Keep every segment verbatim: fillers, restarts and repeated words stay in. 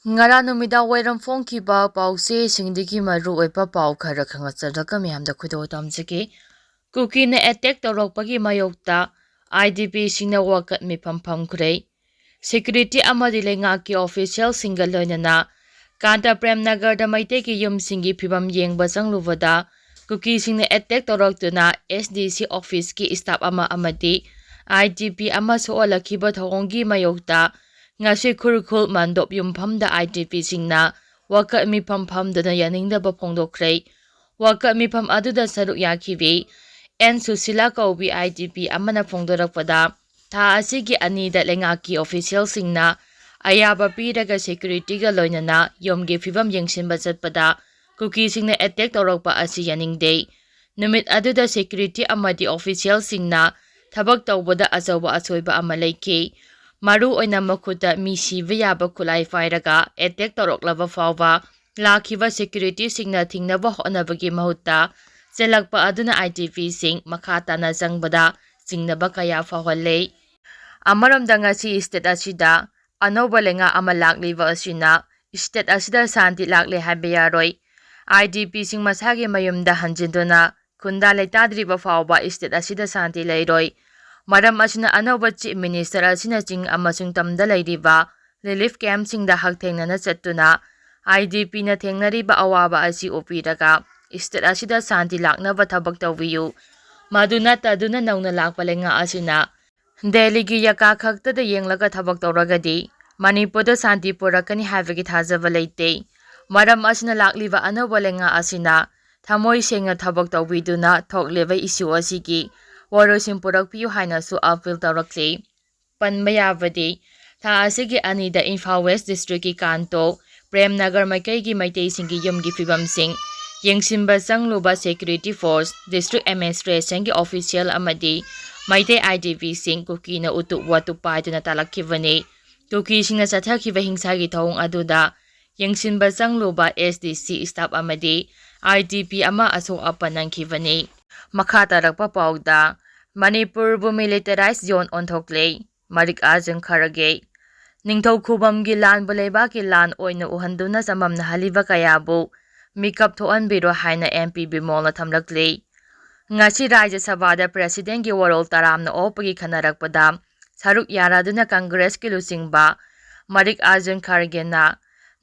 ꯉꯔꯥꯡ ꯅꯨꯃꯤꯗꯥꯡ ꯋꯥꯏꯔꯝ ꯐꯣꯡꯈꯤꯕ ꯄꯥꯎꯆꯦꯁꯤꯡꯗꯒꯤ ꯃꯔꯨꯑꯣꯏꯕ ꯄꯥꯎ ꯈꯔ ꯈꯪꯍꯟꯖꯔꯒ ꯃꯌꯥꯝꯗ ꯈꯨꯗꯣꯜ ꯇꯝꯖꯒꯦ꯫ ꯀꯨꯀꯤꯅ ꯑꯦꯇꯦꯛ ꯇꯧꯔꯛꯄꯒꯤ ꯃꯥꯌꯣꯛꯇ ꯑꯥꯏ ꯗꯤ ꯄꯤꯁꯤꯡꯅ ꯋꯥꯀꯠ ꯃꯤꯐꯝ ꯐꯝꯈ꯭ꯔꯦ꯫ ꯁꯦꯀ꯭ꯌꯨꯔꯤꯇꯤ ꯑꯃꯗꯤ ꯂꯩꯉꯥꯛꯀꯤ ꯑꯣꯐꯤꯁꯤꯌꯦꯜꯁꯤꯡꯒ ꯂꯣꯏꯅꯅ ꯀꯥꯟꯇꯥ ꯄ꯭ꯔꯦꯝ ꯅꯒꯔꯗ ꯃꯩꯇꯩꯒꯤ ꯌꯨꯝꯁꯤꯡꯒꯤ ꯐꯤꯕꯝ ꯌꯦꯡꯕ ꯆꯪꯂꯨꯕꯗ ꯀꯨꯀꯤꯁꯤꯡꯅ ꯑꯦꯇꯦꯛ ꯇꯧꯔꯛꯇꯨꯅ ꯑꯦꯁ ꯗꯤ ꯁꯤ ꯑꯣꯐꯤꯁꯀꯤ ꯏꯁꯇꯥꯐ ꯑꯃ ꯑꯃꯗꯤ ꯑꯥꯏ ꯗꯤ ꯄꯤ ꯑꯃ ꯁꯣꯛꯍꯜꯂꯛꯈꯤꯕ ꯊꯧꯑꯣꯡꯒꯤ ꯃꯥꯌꯣꯛꯇ ꯉꯁꯤ ꯈꯨꯔꯈꯨꯜ ꯃꯟꯗꯣꯞ ꯌꯨꯝꯐꯝꯗ ꯑꯥꯏ ꯗꯤ ꯄꯤꯁꯤꯡꯅ ꯋꯥꯀꯠ ꯃꯤꯐꯝ ꯐꯝꯗꯨꯅ ꯌꯥꯅꯤꯡꯗꯕ ꯐꯣꯡꯗꯣꯛꯈ꯭ꯔꯦ꯫ ꯋꯥꯀꯠ ꯃꯤꯐꯝ ꯑꯗꯨꯗ ꯁꯔꯨꯛ ꯌꯥꯈꯤꯕꯤ ꯑꯦꯟ ꯁꯨꯁꯤꯂꯥ ꯀꯧꯕꯤ ꯑꯥꯏ ꯗꯤ ꯄꯤ ꯑꯃꯅ ꯐꯣꯡꯗꯣꯔꯛꯄꯗ, ꯊꯥ ꯑꯁꯤꯒꯤ ꯑꯅꯤꯗ ꯂꯩꯉꯥꯛꯀꯤ ꯑꯣꯐꯤꯁꯤꯌꯦꯜꯁꯤꯡꯅ ꯑꯌꯥꯕ ꯄꯤꯔꯒ ꯁꯦꯀ꯭ꯌꯨꯔꯤꯇꯤꯒ ꯂꯣꯏꯅꯅ ꯌꯨꯝꯒꯤ ꯐꯤꯕꯝ ꯌꯦꯡꯁꯤꯟꯕ ꯆꯠꯄꯗ ꯀꯨꯀꯤꯁꯤꯡꯅ ꯑꯦꯇꯦꯛ ꯇꯧꯔꯛꯄ ꯑꯁꯤ ꯌꯥꯅꯤꯡꯗꯦ꯫ ꯅꯨꯃꯤꯠ ꯑꯗꯨꯗ ꯁꯦꯀ꯭ꯌꯨꯔꯤꯇꯤ ꯑꯃꯗꯤ ꯑꯣꯐꯤꯁꯤꯌꯦꯜꯁꯤꯡꯅ ꯊꯕꯛ ꯇꯧꯕꯗ ꯑꯆꯧꯕ ꯑꯁꯣꯏꯕ ꯑꯃ ꯂꯩꯈꯤ꯫ ꯃꯔꯨ ꯑꯣꯏꯅ ꯃꯈꯨꯠꯇ ꯃꯤ ꯁꯤꯕ ꯌꯥꯕ ꯈꯨꯠꯂꯥꯏ ꯄꯥꯏꯔꯒ ꯑꯦꯇꯦꯛ ꯇꯧꯔꯛꯂꯕ ꯐꯥꯎꯕ ꯂꯥꯛꯈꯤꯕ ꯁꯦꯀ꯭ꯌꯨꯔꯤꯇꯤꯁꯤꯡꯅ ꯊꯤꯡꯅꯕ ꯍꯣꯠꯅꯕꯒꯤ ꯃꯍꯨꯠꯇ ꯆꯦꯜꯂꯛꯄ ꯑꯗꯨꯅ ꯑꯥꯏ ꯗꯤ ꯄꯤꯁꯤꯡ ꯃꯈꯥ ꯇꯥꯅ ꯆꯪꯕꯗ ꯆꯤꯡꯅꯕ ꯀꯌꯥ ꯐꯥꯎꯍꯜꯂꯦ꯫ ꯑꯃꯔꯣꯝꯗ ꯉꯁꯤ ꯁ꯭ꯇꯦꯠ ꯑꯁꯤꯗ ꯑꯅꯧꯕ ꯂꯩꯉꯥꯛ ꯑꯃ ꯂꯥꯛꯂꯤꯕ ꯑꯁꯤꯅ ꯁ꯭ꯇꯦꯠ ꯑꯁꯤꯗ ꯁꯥꯟꯇꯤ ꯂꯥꯛꯂꯦ ꯍꯥꯏꯕ ꯌꯥꯔꯣꯏ꯫ ꯑꯥꯏ ꯗꯤ ꯄꯤꯁꯤꯡ ꯃꯁꯥꯒꯤ ꯃꯌꯨꯝꯗ ꯍꯟꯖꯤꯟꯗꯨꯅ ꯈꯨꯟꯗꯥ ꯂꯩꯇꯥꯗ꯭ꯔꯤꯕ ꯐꯥꯎꯕ ꯁ꯭ꯇꯦꯠ ꯑꯁꯤꯗ ꯁꯥꯟꯇꯤ ꯂꯩꯔꯣꯏ꯫ ꯃꯔꯝ ꯑꯁꯤꯅ ꯑꯅꯧꯕ ꯆꯤꯐ ꯃꯤꯅꯤꯁꯇꯔ ꯑꯁꯤꯅ ꯆꯤꯡ ꯑꯃꯁꯨꯡ ꯇꯝꯗ ꯂꯩꯔꯤꯕ ꯔꯤꯂꯤꯐ ꯀꯦꯝꯞꯁꯤꯡꯗ ꯍꯛꯊꯦꯡꯅꯅ ꯆꯠꯇꯨꯅ ꯑꯥꯏ ꯗꯤ ꯄꯤꯅ ꯊꯦꯡꯅꯔꯤꯕ ꯑꯋꯥꯕ ꯑꯁꯤ ꯎꯠꯄꯤꯔꯒ ꯁ꯭ꯇꯦꯠ ꯑꯁꯤꯗ ꯁꯥꯟꯇꯤ ꯂꯥꯛꯅꯕ ꯊꯕꯛ ꯇꯧꯕꯤꯌꯨ꯫ ꯃꯗꯨ ꯅꯠꯇꯗꯨꯅ ꯅꯧꯅ ꯂꯥꯛꯄ ꯂꯩꯉꯥꯛ ꯑꯁꯤꯅ ꯗꯦꯜꯂꯤꯒꯤ ꯌꯥꯀꯥ ꯈꯛꯇꯗ ꯌꯦꯡꯂꯒ ꯊꯕꯛ ꯇꯧꯔꯒꯗꯤ ꯃꯅꯤꯄꯨꯔꯗ ꯁꯥꯟꯇꯤ ꯄꯨꯔꯛꯀꯅꯤ ꯍꯥꯏꯕꯒꯤ ꯊꯥꯖꯕ ꯂꯩꯇꯦ꯫ ꯃꯔꯝ ꯑꯁꯤꯅ ꯂꯥꯛꯂꯤꯕ ꯑꯅꯧꯕ ꯂꯩꯉꯥꯛ ꯑꯁꯤꯅ ꯊꯃꯣꯏ ꯁꯦꯡꯅ ꯊꯕꯛ ꯇꯧꯕꯤꯗꯨꯅ ꯊꯣꯛꯂꯤꯕ ꯏꯁꯨ ꯑꯁꯤꯒꯤ ꯋꯥꯔꯣꯏꯁꯤꯟ ꯄꯨꯔꯛꯄꯤꯌꯨ ꯍꯥꯏꯅꯁꯨ ꯑꯄꯤꯜ ꯇꯧꯔꯛꯂꯤ꯫ ꯄꯟꯕ ꯌꯥꯕꯗꯤ, ꯊꯥ ꯑꯁꯤꯒꯤ ꯑꯅꯤꯗ ꯏꯝꯐꯥꯜ ꯋꯦꯁ ꯗꯤꯁꯇ꯭ꯔꯤꯛꯀꯤ ꯀꯥꯟꯇꯣ ꯄ꯭ꯔꯦꯝ ꯅꯒꯔ ꯃꯥꯏꯀꯩꯒꯤ ꯃꯩꯇꯩꯁꯤꯡꯒꯤ ꯌꯨꯝꯒꯤ ꯐꯤꯕꯝꯁꯤꯡ ꯌꯦꯡꯁꯤꯟꯕ ꯆꯪꯂꯨꯕ ꯁꯦꯀ꯭ꯌꯨꯔꯤꯇꯤ ꯐꯣꯔꯁ, ꯗꯤꯁꯇ꯭ꯔꯤꯛ ꯑꯦꯗꯃꯤꯅꯤꯁꯇ꯭ꯔꯦꯁꯟꯒꯤ ꯑꯣꯐꯤꯁꯤꯌꯦꯜ ꯑꯃꯗꯤ ꯃꯩꯇꯩ ꯑꯥꯏ ꯗꯤ ꯄꯤꯁꯤꯡ ꯀꯨꯀꯤꯅ ꯎꯇꯨꯞ ꯋꯥꯇꯨꯞ ꯄꯥꯏꯗꯨꯅ ꯇꯥꯜꯂꯛꯈꯤꯕꯅꯤ꯫ ꯀꯨꯀꯤꯁꯤꯡꯅ ꯆꯠꯊꯈꯤꯕ ꯍꯤꯡꯁꯥꯒꯤ ꯊꯧꯑꯣꯡ ꯑꯗꯨꯗ ꯌꯦꯡꯁꯤꯟꯕ ꯆꯪꯂꯨꯕ ꯑꯦꯁ ꯗꯤ ꯁꯤ ꯏꯁꯇꯥꯐ ꯑꯃꯗꯤ ꯑꯥꯏ ꯗꯤ ꯄꯤ ꯑꯃ ꯑꯁꯣꯛ ꯑꯄꯟ ꯅꯪꯈꯤꯕꯅꯤ꯫ ꯃꯈꯥ ꯇꯥꯔꯛꯄ ꯄꯥꯎꯗ, ꯃꯅꯤꯄꯨꯔꯕꯨ ꯃꯤꯂꯤꯇꯔꯥꯏꯖ ꯖꯣꯟ ꯑꯣꯟꯊꯣꯛꯂꯦ, ꯃꯔꯤꯛ ꯑꯥꯖꯝ ꯈꯔꯒꯦ꯫ ꯅꯤꯡꯊꯧ ꯈꯨꯕꯝꯒꯤ ꯂꯥꯟꯕꯨ ꯂꯩꯕꯥꯛꯀꯤ ꯂꯥꯟ ꯑꯣꯏꯅ ꯎꯍꯟꯗꯨꯅ ꯆꯃꯝꯅꯍꯜꯂꯤꯕ ꯀꯌꯥꯕꯨ ꯃꯤꯀꯞ ꯊꯣꯛꯍꯟꯕꯤꯔꯣ ꯍꯥꯏꯅ ꯑꯦꯝ ꯄꯤ ꯕꯤꯃꯣꯜꯅ ꯊꯝꯂꯛꯂꯤ꯫ ꯉꯁꯤ ꯔꯥꯖ꯭ꯌ ꯁꯚꯥꯗ ꯄ꯭ꯔꯦꯁꯤꯗꯦꯟꯒꯤ ꯋꯥꯔꯣꯜ ꯇꯔꯥꯝꯅ ꯑꯣꯛꯄꯒꯤ ꯈꯟꯅꯔꯛꯄꯗ ꯁꯔꯨꯛ ꯌꯥꯔꯗꯨꯅ ꯀꯪꯒ꯭ꯔꯦꯁꯀꯤ ꯂꯨꯆꯤꯡꯕ ꯃꯔꯤꯛ ꯑꯥꯔꯖꯨꯟ ꯈꯥꯔꯒꯦꯅ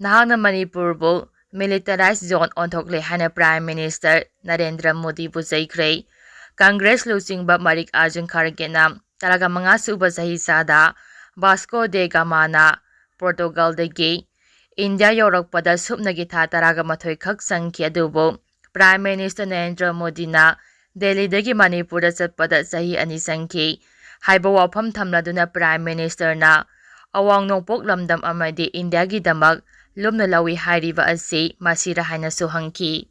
ꯅꯍꯥꯛꯅ ꯃꯅꯤꯄꯨꯔꯕꯨ ꯃꯤꯂꯤꯇꯔꯥꯏꯖ ꯖꯣꯟ ꯑꯣꯟꯊꯣꯛꯂꯦ ꯍꯥꯏꯅ ꯄ꯭ꯔꯥꯏꯝ ꯃꯤꯅꯤꯁꯇꯔ ꯅꯔꯦꯟꯗ꯭ꯔ ꯃꯣꯗꯤꯕꯨ ꯆꯩꯈ꯭ꯔꯦ꯫ ꯀꯪꯒ꯭ꯔꯦꯁ ꯂꯨꯆꯤꯡꯕ ꯃꯔꯤꯛ ꯑꯥꯔꯖꯨꯟ ꯈꯥꯔꯒꯦꯅ ꯇꯔꯥꯒ ꯃꯉꯥ ꯁꯨꯕ ꯆꯍꯤꯆꯥꯗ ꯕꯥꯁꯀꯣ ꯗꯦ ꯒꯥꯃꯥꯅ ꯄꯣꯔꯇꯨꯒꯜꯗꯒꯤ ꯏꯟꯗꯤꯌꯥ ꯌꯧꯔꯛꯄꯗ ꯁꯨꯞꯅꯒꯤ ꯊꯥ ꯇꯔꯥꯒ ꯃꯥꯊꯣꯏ ꯈꯛ ꯆꯪꯈꯤ, ꯑꯗꯨꯕꯨ ꯄ꯭ꯔꯥꯏꯝ ꯃꯤꯅꯤꯁꯇꯔ ꯅꯔꯦꯟꯗ꯭ꯔ ꯃꯣꯗꯤꯅ ꯗꯦꯜꯂꯤꯗꯒꯤ ꯃꯅꯤꯄꯨꯔꯗ ꯆꯠꯄꯗ ꯆꯍꯤ ꯑꯅꯤ ꯆꯪꯈꯤ ꯍꯥꯏꯕ ꯋꯥꯐꯝ ꯊꯝꯂꯗꯨꯅ ꯄ꯭ꯔꯥꯏꯝ ꯃꯤꯅꯤꯁꯇꯔꯅ ꯑꯋꯥꯡ ꯅꯣꯡꯄꯣꯛ ꯂꯝꯗꯝ ꯑꯃꯗꯤ ꯏꯟꯗꯤꯌꯥꯒꯤꯗꯃꯛ ꯂꯨꯝꯅ ꯂꯧꯏ ꯍꯥꯏꯔꯤꯕ ꯑꯁꯤ ꯃꯁꯤꯔ ꯍꯥꯏꯅꯁꯨ ꯍꯪꯈꯤ꯫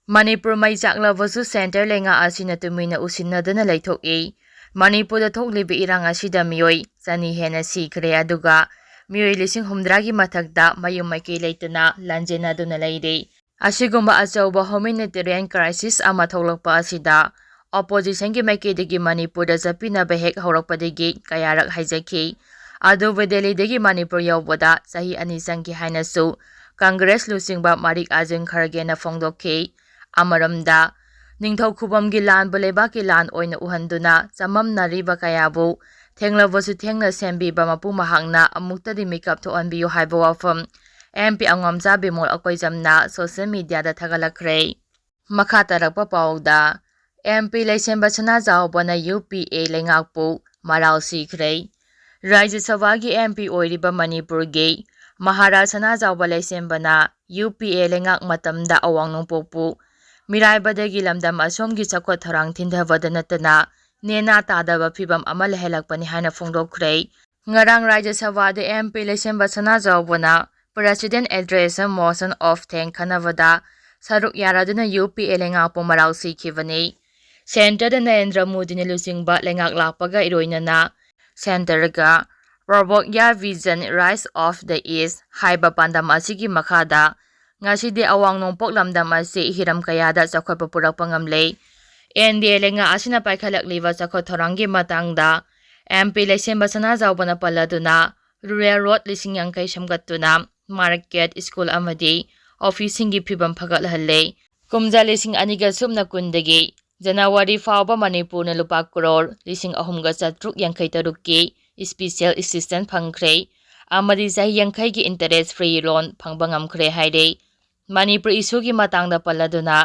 ꯃꯅꯤꯄꯨꯔ ꯃꯩ ꯆꯥꯛꯂꯕꯁꯨ ꯁꯦꯟꯇꯔ ꯂꯩꯉꯥꯛ ꯑꯁꯤꯅ ꯇꯨꯃꯤꯟꯅ ꯎꯁꯤꯟꯅꯗꯨꯅ ꯂꯩꯊꯣꯛꯏ꯫ ꯃꯅꯤꯄꯨꯔꯗ ꯊꯣꯛꯂꯤꯕ ꯏꯔꯥꯡ ꯑꯁꯤꯗ ꯃꯤꯑꯣꯏ ꯆꯅꯤ ꯍꯦꯟꯅ ꯁꯤꯈ꯭ꯔꯦ, ꯑꯗꯨꯒ ꯃꯤꯑꯣꯏ ꯂꯤꯁꯤꯡ ꯍꯨꯝꯗ꯭ꯔꯥꯒꯤ ꯃꯊꯛꯇ ꯃꯌꯨꯝ ꯃꯩꯀꯩ ꯂꯩꯇꯅ ꯂꯥꯟꯖꯦꯟꯅꯗꯨꯅ ꯂꯩꯔꯤ꯫ ꯑꯁꯤꯒꯨꯝꯕ ꯑꯆꯧꯕ humanitarian crisis ꯑꯃ ꯊꯣꯛꯂꯛꯄ ꯑꯁꯤꯗ ꯑꯣꯄꯣꯖꯤꯁꯟꯒꯤ ꯃꯥꯏꯀꯩꯗꯒꯤ ꯃꯅꯤꯄꯨꯔꯗ ꯆꯠꯄꯤꯅꯕ ꯍꯦꯛ ꯍꯧꯔꯛꯄꯗꯒꯤ ꯀꯌꯥꯔꯛ ꯍꯥꯏꯖꯈꯤ꯫ ꯑꯗꯨꯕꯨ ꯗꯦꯜꯂꯤꯗꯒꯤ ꯃꯅꯤꯄꯨꯔ ꯌꯧꯕꯗ ꯆꯍꯤ ꯑꯅꯤ ꯆꯪꯈꯤ ꯍꯥꯏꯅꯁꯨ ꯀꯪꯒ꯭ꯔꯦꯁ ꯂꯨꯆꯤꯡꯕ ꯃꯔꯤꯛ ꯑꯥꯔꯖꯨꯟ ꯈꯔꯒꯦꯅ ꯐꯣꯡꯗꯣꯛꯈꯤ꯫ ꯑꯃꯔꯣꯝꯗ, ꯅꯤꯡꯊꯧ ꯈꯨꯕꯝꯒꯤ ꯂꯥꯟꯕꯨ ꯂꯩꯕꯥꯛꯀꯤ ꯂꯥꯟ ꯑꯣꯏꯅ ꯎꯍꯟꯗꯨꯅ ꯆꯃꯝꯅꯔꯤꯕ ꯀꯌꯥꯕꯨ ꯊꯦꯡꯂꯕꯁꯨ ꯊꯦꯡꯅ ꯁꯦꯝꯕꯤꯕ ꯃꯄꯨ ꯃꯍꯥꯛꯅ ꯑꯃꯨꯛꯇꯗꯤ ꯃꯤꯀꯞ ꯊꯣꯛꯍꯟꯕꯤꯌꯨ ꯍꯥꯏꯕ ꯋꯥꯐꯝ ꯑꯦꯝ ꯄꯤ ꯑꯉꯣꯝꯆꯥ ꯕꯤꯃꯣꯜ ꯑꯀꯣꯏꯖꯝꯅ ꯁꯣꯁꯤꯌꯦꯜ ꯃꯤꯗꯤꯌꯥꯗ ꯊꯥꯒꯠꯂꯛꯈ꯭ꯔꯦ꯫ ꯃꯈꯥ ꯇꯥꯔꯛꯄ ꯄꯥꯎꯗ, ꯑꯦꯝ ꯄꯤ ꯂꯩꯁꯦꯝꯕ ꯁꯅꯥꯖꯥꯎꯕꯅ ꯌꯨ ꯄꯤ ꯑꯦ ꯂꯩꯉꯥꯛꯄꯨ ꯃꯔꯥꯜ ꯁꯤꯈ꯭ꯔꯦ꯫ ꯔꯥꯖ꯭ꯌ ꯁꯚꯥꯒꯤ ꯑꯦꯝ ꯄꯤ ꯑꯣꯏꯔꯤꯕ ꯃꯅꯤꯄꯨꯔꯒꯤ ꯃꯍꯥꯔꯥꯖ ꯁꯅꯥꯖꯥꯎꯕ ꯂꯩꯁꯦꯝꯕꯅ ꯌꯨ ꯄꯤ ꯑꯦ ꯂꯩꯉꯥꯛ ꯃꯇꯝꯗ ꯑꯋꯥꯡ ꯅꯣꯡꯄꯣꯛꯄꯨ ꯃꯤꯔꯥꯏꯕꯗꯒꯤ ꯂꯝꯗꯝ ꯑꯁꯣꯝꯒꯤ ꯆꯥꯎꯈꯠ ꯊꯧꯔꯥꯡ ꯊꯤꯟꯊꯕꯗ ꯅꯠꯇꯅ ꯅꯦꯅꯥ ꯇꯥꯗꯕ ꯐꯤꯚꯝ ꯑꯃ ꯂꯩꯍꯜꯂꯛꯄꯅꯤ ꯍꯥꯏꯅ ꯐꯣꯡꯗꯣꯛꯈ꯭ꯔꯦ꯫ ꯉꯔꯥꯡ ꯔꯥꯖ꯭ꯌ ꯁꯚꯥꯗ ꯑꯦꯝ ꯄꯤ ꯂꯩꯁꯦꯝꯕ ꯁꯅꯥꯖꯥꯎꯕꯅ President Address Motion of Thanks ꯈꯟꯅꯕꯗ ꯁꯔꯨꯛ ꯌꯥꯔꯗꯨꯅ ꯌꯨ ꯄꯤ ꯑꯦ ꯂꯩꯉꯥꯛꯄꯨ ꯃꯔꯥꯜ ꯁꯤꯈꯤꯕꯅꯤ꯫ ꯁꯦꯟꯇꯔꯗ ꯅꯔꯦꯟꯗ꯭ꯔ ꯃꯣꯗꯤꯅ ꯂꯨꯆꯤꯡꯕ ꯂꯩꯉꯥꯛ ꯂꯥꯛꯄꯒ ꯏꯔꯣꯏꯅꯅ ꯁꯦꯟꯇꯔꯒ Prabhogya Vision Rise of the East ꯍꯥꯏꯕ ꯄꯥꯟꯗꯝ ꯑꯁꯤꯒꯤ ꯃꯈꯥꯗ ꯉꯁꯤꯗꯤ ꯑꯋꯥꯡ ꯅꯣꯡꯄꯣꯛ ꯂꯝꯗꯝ ꯑꯁꯤ ꯍꯤꯔꯝ ꯀꯌꯥꯗ ꯆꯥꯎꯈꯠꯄ ꯄꯨꯔꯛꯄ ꯉꯝꯂꯦ꯫ ꯑꯦꯟ ꯗꯤ ꯑꯦ ꯂꯩꯉꯥꯛ ꯑꯁꯤꯅ ꯄꯥꯏꯈꯠꯂꯛꯂꯤꯕ ꯆꯥꯎꯈꯠ ꯊꯧꯔꯥꯡꯒꯤ ꯃꯇꯥꯡꯗ ꯑꯦꯝ ꯄꯤ ꯂꯩꯁꯦꯝꯕ ꯁꯅꯥꯖꯥꯎꯕꯅ ꯄꯜꯂꯗꯨꯅ, ꯔꯨꯔꯦꯜ ꯔꯣꯗ ꯂꯤꯁꯤꯡ ꯌꯥꯡꯈꯩ ꯁꯦꯝꯒꯠꯇꯨꯅ ꯃꯥꯔꯀꯦꯠ, ꯁ꯭ꯀꯨꯜ ꯑꯃꯗꯤ ꯑꯣꯐꯤꯁꯁꯤꯡꯒꯤ ꯐꯤꯕꯝ ꯐꯒꯠꯍꯜꯂꯦ꯫ ꯀꯨꯝꯖꯥ ꯂꯤꯁꯤꯡ ꯑꯅꯤꯒ ꯁꯨꯞꯅ ꯀꯨꯟꯗꯒꯤ ꯖꯅꯋꯥꯔꯤ ꯐꯥꯎꯕ ꯃꯅꯤꯄꯨꯔꯅ ꯂꯨꯄꯥ ꯀ꯭ꯔꯣꯔ ꯂꯤꯁꯤꯡ ꯑꯍꯨꯝꯒ ꯆꯥꯇ꯭ꯔꯨꯛ ꯌꯥꯡꯈꯩ ꯇꯔꯨꯛꯀꯤ ꯏꯁꯄꯤꯁꯦꯜ ꯑꯦꯁꯤꯁꯇꯦꯟꯁ ꯐꯪꯈ꯭ꯔꯦ ꯑꯃꯗꯤ ꯆꯍꯤ ꯌꯥꯡꯈꯩꯒꯤ ꯏꯟꯇꯔꯦꯁ ꯐ꯭ꯔꯤ ꯂꯣꯟ ꯐꯪꯕ ꯉꯝꯈ꯭ꯔꯦ ꯍꯥꯏꯔꯦ꯫ ꯃꯅꯤꯄꯨꯔ ꯏꯁꯨꯒꯤ ꯃꯇꯥꯡꯗ ꯄꯜꯂꯗꯨꯅ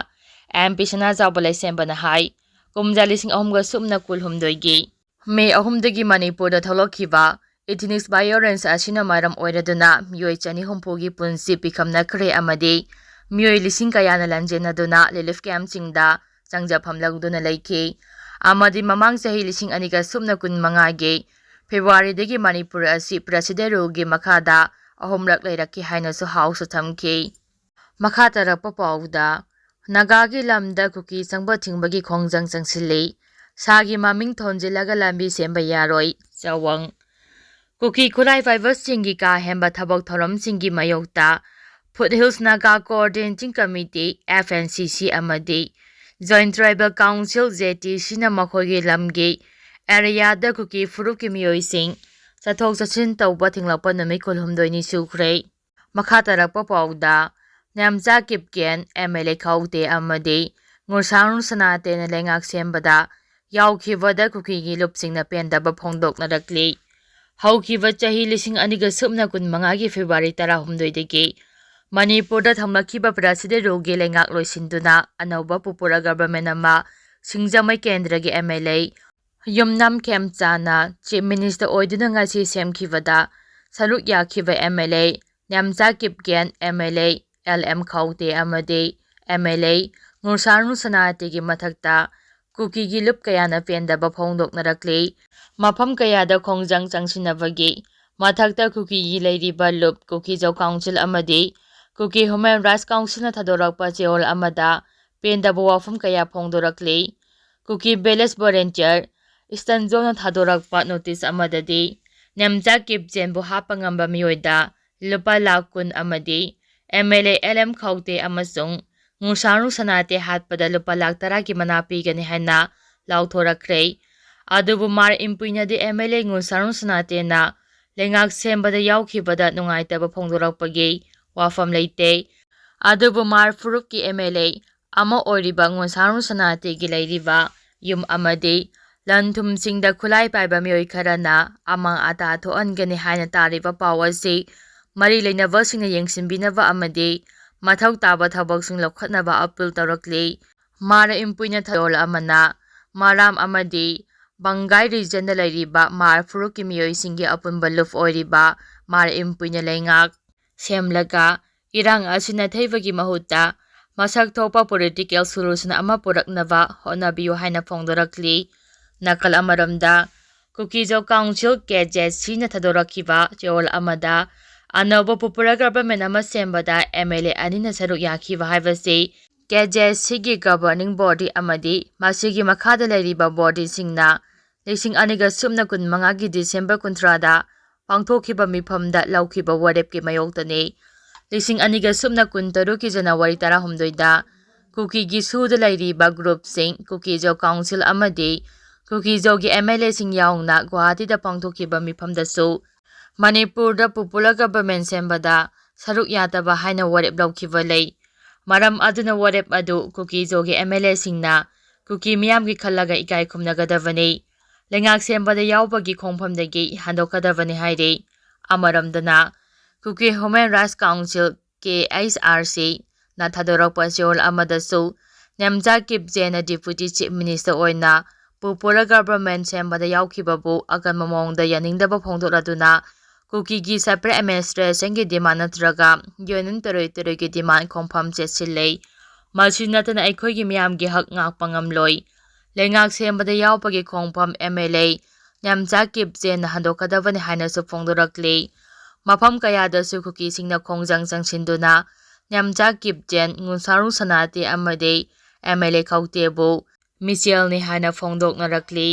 ꯑꯦꯝ ꯄꯤ ꯁꯅꯥꯖꯥꯎꯕ ꯂꯩꯁꯦꯝꯕꯅ ꯍꯥꯏ, ꯀꯨꯝꯖꯥ ꯂꯤꯁꯤꯡ ꯑꯍꯨꯝꯒ ꯁꯨꯞꯅ ꯀꯨꯟꯍꯨꯝꯗꯣꯏꯒꯤ ꯃꯦ ꯑꯍꯨꯝꯗꯒꯤ ꯃꯅꯤꯄꯨꯔꯗ ꯊꯣꯛꯂꯛꯈꯤꯕ ꯏꯊꯤꯅꯤꯛꯁ ꯚꯥꯏꯑꯣꯂꯦꯟꯁ ꯑꯁꯤꯅ ꯃꯔꯝ ꯑꯣꯏꯔꯗꯨꯅ ꯃꯤꯑꯣꯏ ꯆꯅꯤ ꯍꯨꯝꯐꯨꯒꯤ ꯄꯨꯟꯁꯤ ꯄꯤꯈꯝꯅꯈ꯭ꯔꯦ ꯑꯃꯗꯤ ꯃꯤꯑꯣꯏ ꯂꯤꯁꯤꯡ ꯀꯌꯥꯅ ꯂꯥꯟꯖꯦꯟꯅꯗꯨꯅ ꯔꯤꯂꯤꯐ ꯀꯦꯝꯞꯁꯤꯡꯗ ꯆꯪꯖꯐꯝ ꯂꯧꯗꯨꯅ ꯂꯩꯈꯤ ꯑꯃꯗꯤ ꯃꯃꯥꯡ ꯆꯍꯤ ꯂꯤꯁꯤꯡ ꯑꯅꯤꯒ ꯁꯨꯞꯅ ꯀꯨꯟꯃꯉꯥꯒꯤ ꯐꯦꯕ꯭ꯔꯨꯋꯥꯔꯤꯗꯒꯤ ꯃꯅꯤꯄꯨꯔ ꯑꯁꯤ ꯄ꯭ꯔꯦꯁꯤꯗꯦꯟ ꯔꯨꯜꯒꯤ ꯃꯈꯥꯗ ꯑꯍꯨꯝꯂꯛ ꯂꯩꯔꯛꯈꯤ ꯍꯥꯏꯅꯁꯨ ꯍꯥꯎꯁꯇ ꯊꯝꯈꯤ꯫ ꯃꯈꯥ ꯇꯥꯔꯛꯄ ꯄꯥꯎꯗ, ꯅꯥꯒꯥꯒꯤ ꯂꯝꯗ ꯀꯨꯀꯤ ꯆꯪꯕ ꯊꯤꯡꯕꯒꯤ ꯈꯣꯡꯖꯪ ꯆꯪꯁꯤꯜꯂꯤ꯫ ꯁꯥꯒꯤ ꯃꯃꯤꯡ ꯊꯣꯟꯖꯤꯜꯂꯒ ꯂꯝꯕꯤ ꯁꯦꯝꯕ ꯌꯥꯔꯣꯏ꯫ ꯆꯥꯋꯪ꯫ ꯀꯨꯀꯤ ꯈꯨꯠꯂꯥꯏ ꯄꯥꯏꯕꯁꯤꯡꯒꯤ ꯀꯥ ꯍꯦꯟꯕ ꯊꯕꯛ ꯊꯧꯔꯝꯁꯤꯡꯒꯤ ꯃꯥꯌꯣꯛꯇ foothills Naga coordinating committee, F N C C, ꯑꯃꯗꯤ joint tribal council, J T ꯁꯤꯅ ꯃꯈꯣꯏꯒꯤ ꯂꯝꯒꯤ ꯑꯦꯔꯤꯌꯥꯗ ꯀꯨꯀꯤ ꯐꯨꯔꯨꯞꯀꯤ ꯃꯤꯑꯣꯏꯁꯤꯡ ꯆꯠꯊꯣꯛ ꯆꯠꯁꯤꯟ ꯇꯧꯕ ꯊꯤꯡꯂꯛꯄ ꯅꯨꯃꯤꯠ ꯀꯨꯟꯍꯨꯝꯗꯣꯏꯅꯤ ꯁꯨꯈ꯭ꯔꯦ꯫ ꯃꯈꯥ ꯇꯥꯔꯛꯄ ꯄꯥꯎꯗ, ꯅꯦꯝꯆꯥ ꯀꯤꯞꯀꯦꯟ, ꯑꯦꯝ ꯑꯦꯜ ꯑꯦ ꯈꯧꯇꯦ ꯑꯃꯗꯤ ꯉꯨꯔꯁꯥꯡ ꯁꯅꯥꯇꯦꯅ ꯂꯩꯉꯥꯛ ꯁꯦꯝꯕꯗ ꯌꯥꯎꯈꯤꯕꯗ ꯀꯨꯀꯤꯒꯤ ꯂꯨꯞꯁꯤꯡꯅ ꯄꯦꯟꯗꯕ ꯐꯣꯡꯗꯣꯛꯅꯔꯛꯂꯤ꯫ ꯍꯧꯈꯤꯕ ꯆꯍꯤ ꯂꯤꯁꯤꯡ ꯑꯅꯤꯒ ꯁꯨꯞꯅ ꯀꯨꯟꯃꯉꯥꯒꯤ ꯐꯦꯕ꯭ꯔꯨꯋꯥꯔꯤ ꯇꯔꯥꯍꯨꯝꯗꯣꯏꯗꯒꯤ ꯃꯅꯤꯄꯨꯔꯗ ꯊꯝꯂꯛꯈꯤꯕ ꯄ꯭ꯔꯦꯁꯤꯗꯦꯟ ꯔꯨꯜꯒꯤ ꯂꯩꯉꯥꯛ ꯂꯣꯏꯁꯤꯟꯗꯨꯅ ꯑꯅꯧꯕ ꯄꯨꯄꯨꯔ ꯒꯚꯔꯟꯃꯦꯟꯠ ꯑꯃ ꯁꯤꯡꯖꯃꯩ ꯀꯦꯟꯗ꯭ꯔꯒꯤ M L A Yumnam Khemchand chief minister ꯑꯣꯏꯗꯨꯅ ꯉꯁꯤ ꯁꯦꯝꯈꯤꯕꯗ ꯁꯔꯨꯛ ꯌꯥꯈꯤꯕ M L A Nemcha Kipgen, M L A L M Khaute ꯑꯃꯗꯤ ꯑꯦꯝ ꯑꯦꯜ ꯑꯦ ꯉꯨꯔꯁꯥꯅꯨ ꯁꯅꯥꯇꯤꯒꯤ ꯃꯊꯛꯇ ꯀꯨꯀꯤꯒꯤ ꯂꯨꯞ ꯀꯌꯥꯅ ꯄꯦꯟꯗꯕ ꯐꯣꯡꯗꯣꯛꯅꯔꯛꯂꯤ꯫ ꯃꯐꯝ ꯀꯌꯥꯗ ꯈꯣꯡꯖꯪ ꯆꯪꯁꯤꯟꯅꯕꯒꯤ ꯃꯊꯛꯇ ꯀꯨꯀꯤꯒꯤ ꯂꯩꯔꯤꯕ ꯂꯨꯞ ꯀꯨꯀꯤꯖꯧ ꯀꯥꯎꯟꯁꯤꯜ ꯑꯃꯗꯤ ꯀꯨꯀꯤ ꯍ꯭ꯌꯨꯃꯦꯟ ꯔꯥꯏꯠꯁ ꯀꯥꯎꯟꯁꯤꯜꯅ ꯊꯥꯗꯣꯔꯛꯄ ꯆꯦꯔꯣꯜ ꯑꯃꯗ ꯄꯦꯟꯗꯕ ꯋꯥꯐꯝ ꯀꯌꯥ ꯐꯣꯡꯗꯣꯔꯛꯂꯤ꯫ ꯀꯨꯀꯤ ꯚꯤꯂꯦꯖ ꯚꯣꯂꯨꯟꯇꯤꯌꯔ ꯏꯁꯇꯟꯖꯣꯅ ꯊꯥꯗꯣꯔꯛꯄ ꯅꯣꯇꯤꯁ ꯑꯃꯗꯗꯤ, ꯅꯦꯝꯆꯥ ꯀꯤꯞꯆꯦꯟꯕꯨ ꯍꯥꯠꯄ ꯉꯝꯕ ꯃꯤꯑꯣꯏꯗ ꯂꯨꯄꯥ ꯂꯥꯈ ꯀꯨꯟ ꯑꯃꯗꯤ M L A L M Khaute ꯑꯃꯁꯨꯡ ꯉꯨꯁꯥꯅꯨ ꯁꯅꯥꯇꯦ ꯍꯥꯠꯄꯗ ꯂꯨꯄꯥ ꯂꯥꯈ ꯇꯔꯥꯒꯤ ꯃꯅꯥ ꯄꯤꯒꯅꯤ ꯍꯥꯏꯅ ꯂꯥꯎꯊꯣꯔꯛꯈ꯭ꯔꯦ꯫ ꯑꯗꯨꯕꯨ ꯃꯥꯔ ꯏꯝꯄꯨꯏꯅꯗꯤ ꯑꯦꯝ ꯑꯦꯜ ꯑꯦ ꯉꯨꯁꯥꯅꯨ ꯁꯅꯥꯇꯦꯅ ꯂꯩꯉꯥꯛ ꯁꯦꯝꯕꯗ ꯌꯥꯎꯈꯤꯕꯗ ꯅꯨꯡꯉꯥꯏꯇꯕ ꯐꯣꯡꯗꯣꯔꯛꯄꯒꯤ ꯋꯥꯐꯝ ꯂꯩꯇꯦ꯫ ꯑꯗꯨꯕꯨ ꯃꯥꯔ ꯐꯨꯔꯨꯞꯀꯤ ꯑꯦꯝ ꯑꯦꯜ ꯑꯦ ꯑꯃ ꯑꯣꯏꯔꯤꯕ ꯉꯨꯟꯁꯥꯔꯨ ꯁꯅꯥꯇꯤꯒꯤ ꯂꯩꯔꯤꯕ ꯌꯨꯝ ꯑꯃꯗꯤ ꯂꯟ ꯊꯨꯝꯁꯤꯡꯗ ꯈꯨꯠꯂꯥꯏ ꯄꯥꯏꯕ ꯃꯤꯑꯣꯏ ꯈꯔꯅ ꯑꯃꯥꯡ ꯑꯇꯥ ꯊꯣꯛꯍꯟꯒꯅꯤ ꯍꯥꯏꯅ ꯇꯥꯔꯤꯕ ꯄꯥꯎ ꯑꯁꯤ ꯃꯔꯤ ꯂꯩꯅꯕꯁꯤꯡꯅ ꯌꯦꯡꯁꯤꯟꯕꯤꯅꯕ ꯑꯃꯗꯤ ꯃꯊꯧ ꯇꯥꯕ ꯊꯕꯛꯁꯤꯡ ꯂꯧꯈꯠꯅꯕ ꯑꯄꯤꯜ ꯇꯧꯔꯛꯂꯤ꯫ ꯃꯥꯔ ꯏꯝꯄꯨꯏꯅ ꯊꯧꯔꯣꯜ ꯑꯃꯅ ꯃꯔꯥꯝ ꯑꯃꯗꯤ ꯕꯪꯒꯥꯏ ꯔꯤꯖꯟꯗ ꯂꯩꯔꯤꯕ ꯃꯥꯔ ꯐꯨꯔꯨꯞꯀꯤ ꯃꯤꯑꯣꯏꯁꯤꯡꯒꯤ ꯑꯄꯨꯟꯕ ꯂꯨꯞ ꯑꯣꯏꯔꯤꯕ ꯃꯥꯔ ꯏꯝꯄꯨꯏꯅ ꯂꯩꯉꯥꯛ ꯁꯦꯝꯂꯒ ꯏꯔꯥꯡ ꯑꯁꯤ ꯅꯥꯊꯩꯕꯒꯤ ꯃꯍꯨꯠꯇ ꯃꯁꯛ ꯊꯣꯛꯄ ꯄꯣꯂꯤꯇꯤꯀꯦꯜ ꯁꯣꯂꯨꯁꯟ ꯑꯃ ꯄꯨꯔꯛꯅꯕ ꯍꯣꯠꯅꯕꯤꯌꯨ ꯍꯥꯏꯅ ꯐꯣꯡꯗꯣꯔꯛꯂꯤ꯫ ꯅꯥꯀꯜ ꯑꯃꯔꯣꯝꯗ ꯀꯨꯀꯤꯖꯣ ꯀꯥꯎꯟꯁꯤꯜ ꯀꯦ ꯖꯦ ꯁꯤꯅ ꯊꯥꯗꯣꯔꯛꯈꯤꯕ ꯆꯦꯔꯣꯜ ꯑꯃꯗ ꯑꯅꯧꯕ ꯄꯣꯄꯨꯂꯔ ꯒꯚꯔꯟꯃꯦꯟ ꯑꯃ ꯁꯦꯝꯕꯗ ꯑꯦꯝ ꯑꯦꯜ ꯑꯦ ꯑꯅꯤꯅ ꯁꯔꯨꯛ ꯌꯥꯈꯤꯕ ꯍꯥꯏꯕꯁꯤ ꯀꯦ ꯖꯦ ꯁꯤꯒꯤ ꯒꯚꯔꯅꯤꯡ ꯕꯣꯗꯤ ꯑꯃꯗꯤ ꯃꯁꯤꯒꯤ ꯃꯈꯥꯗ ꯂꯩꯔꯤꯕ ꯕꯣꯗꯤꯁꯤꯡꯅ ꯂꯤꯁꯤꯡ ꯑꯅꯤꯒ ꯁꯨꯞꯅ ꯀꯨꯟꯃꯉꯥꯒꯤ ꯗꯤꯁꯦꯝꯕꯔ ꯀꯨꯟꯊ꯭ꯔꯥꯗ ꯄꯥꯡꯊꯣꯛꯈꯤꯕ ꯃꯤꯐꯝꯗ ꯂꯧꯈꯤꯕ ꯋꯥꯔꯦꯞꯀꯤ ꯃꯥꯌꯣꯛꯇꯅꯤ꯫ ꯂꯤꯁꯤꯡ ꯑꯅꯤꯒ ꯁꯨꯞꯅ ꯀꯨꯟꯇꯔꯨꯛꯀꯤ ꯖꯅꯋꯥꯔꯤ ꯇꯔꯥꯍꯨꯝꯗꯣꯏꯗ ꯀꯨꯀꯤꯒꯤ ꯁꯨꯗ ꯂꯩꯔꯤꯕ ꯒ꯭ꯔꯨꯞꯁꯤꯡ ꯀꯨꯀꯤꯖꯣ ꯀꯥꯎꯟꯁꯤꯜ ꯑꯃꯗꯤ ꯀꯨꯀꯤꯖꯣꯒꯤ ꯑꯦꯝ ꯑꯦꯜ ꯑꯦꯁꯤꯡ ꯌꯥꯎꯅ ꯒꯨꯋꯥꯍꯥꯇꯤꯗ ꯄꯥꯡꯊꯣꯛꯈꯤꯕ ꯃꯤꯐꯝꯗꯁꯨ ꯃꯅꯤꯄꯨꯔꯗ ꯄꯣꯄꯨꯂꯔ ꯒꯚꯔꯟꯃꯦꯟ ꯁꯦꯝꯕꯗ ꯁꯔꯨꯛ ꯌꯥꯗꯕ ꯍꯥꯏꯅ ꯋꯥꯔꯦꯞ ꯂꯧꯈꯤꯕ ꯂꯩ꯫ ꯃꯔꯝ ꯑꯗꯨꯅ ꯋꯥꯔꯦꯞ ꯑꯗꯨ ꯀꯨꯀꯤꯖꯣꯒꯤ ꯑꯦꯝ ꯑꯦꯜ ꯑꯦꯁꯤꯡꯅ ꯀꯨꯀꯤ ꯃꯤꯌꯥꯝꯒꯤ ꯈꯜꯂꯒ ꯏꯀꯥꯏ ꯈꯨꯝꯅꯒꯗꯕꯅꯤ꯫ ꯂꯩꯉꯥꯛ ꯁꯦꯝꯕꯗ ꯌꯥꯎꯕꯒꯤ ꯈꯣꯡꯐꯝꯗꯒꯤ ꯍꯟꯗꯣꯛꯀꯗꯕꯅꯤ ꯍꯥꯏꯔꯤ꯫ ꯑꯃꯔꯣꯝꯗꯅ ꯀꯨꯀꯤ ꯍ꯭ꯌꯨꯃꯦꯟ ꯔꯥꯏꯠꯁ ꯀꯥꯎꯟꯁꯤꯜ ꯀꯦ ꯑꯩꯆ ꯑꯥꯔ ꯁꯤꯅ ꯊꯥꯗꯣꯔꯛꯄ ꯆꯦꯔꯣꯜ ꯑꯃꯗꯁꯨ ꯅꯦꯝꯆꯥ ꯀꯤꯞꯖꯦꯅ ꯗꯤꯄꯨꯇꯤ ꯆꯤꯐ ꯃꯤꯅꯤꯁꯇꯔ ꯑꯣꯏꯅ ꯄꯣꯄꯨꯂꯔ ꯒꯚꯔꯟꯃꯦꯟ ꯁꯦꯝꯕꯗ ꯌꯥꯎꯈꯤꯕꯕꯨ ꯑꯀꯟꯕ ꯃꯑꯣꯡꯗ ꯌꯥꯅꯤꯡꯗꯕ ꯐꯣꯡꯗꯣꯛꯂꯗꯨꯅ ꯀꯨꯀꯤꯒꯤ ꯁꯦꯄꯔꯦꯠ ꯑꯦꯗꯃꯤꯅꯤꯁꯇ꯭ꯔꯦꯁꯟꯒꯤ ꯗꯤꯃꯥꯟ ꯅꯠꯇ꯭ꯔꯒ ꯌꯨꯅꯤꯌꯟ ꯇꯦꯔꯤꯇꯣꯔꯤꯒꯤ ꯗꯤꯃꯥꯟ ꯈꯣꯡꯐꯝ ꯆꯦꯠꯁꯤꯜꯂꯦ꯫ ꯃꯁꯤ ꯅꯠꯇꯅ ꯑꯩꯈꯣꯏꯒꯤ ꯃꯤꯌꯥꯝꯒꯤ ꯍꯛ ꯉꯥꯛꯄ ꯉꯝꯂꯣꯏ꯫ ꯂꯩꯉꯥꯛ ꯁꯦꯝꯕꯗ ꯌꯥꯎꯕꯒꯤ ꯈꯣꯡꯐꯝ ꯑꯦꯝ ꯑꯦꯜ ꯑꯦ ꯅꯦꯝꯆꯥ ꯀꯤꯞꯖꯦꯟꯅ ꯍꯟꯗꯣꯛꯀꯗꯕꯅꯤ ꯍꯥꯏꯅꯁꯨ ꯐꯣꯡꯗꯣꯔꯛꯂꯤ꯫ ꯃꯐꯝ ꯀꯌꯥꯗꯁꯨ ꯀꯨꯀꯤꯁꯤꯡꯅ ꯈꯣꯡꯖꯪ ꯆꯪꯁꯤꯟꯗꯨꯅ ꯅꯦꯝꯆꯥ ꯀꯤꯞꯖꯦꯟ, ꯉꯨꯟꯁꯥꯔꯨ ꯁꯅꯥꯇꯤ ꯑꯃꯗꯤ ꯑꯦꯝ ꯑꯦꯜ ꯑꯦ ꯈꯧꯇꯦꯕꯨ ꯃꯤꯆꯦꯜꯅꯤ ꯍꯥꯏꯅ ꯐꯣꯡꯗꯣꯛꯅꯔꯛꯂꯤ꯫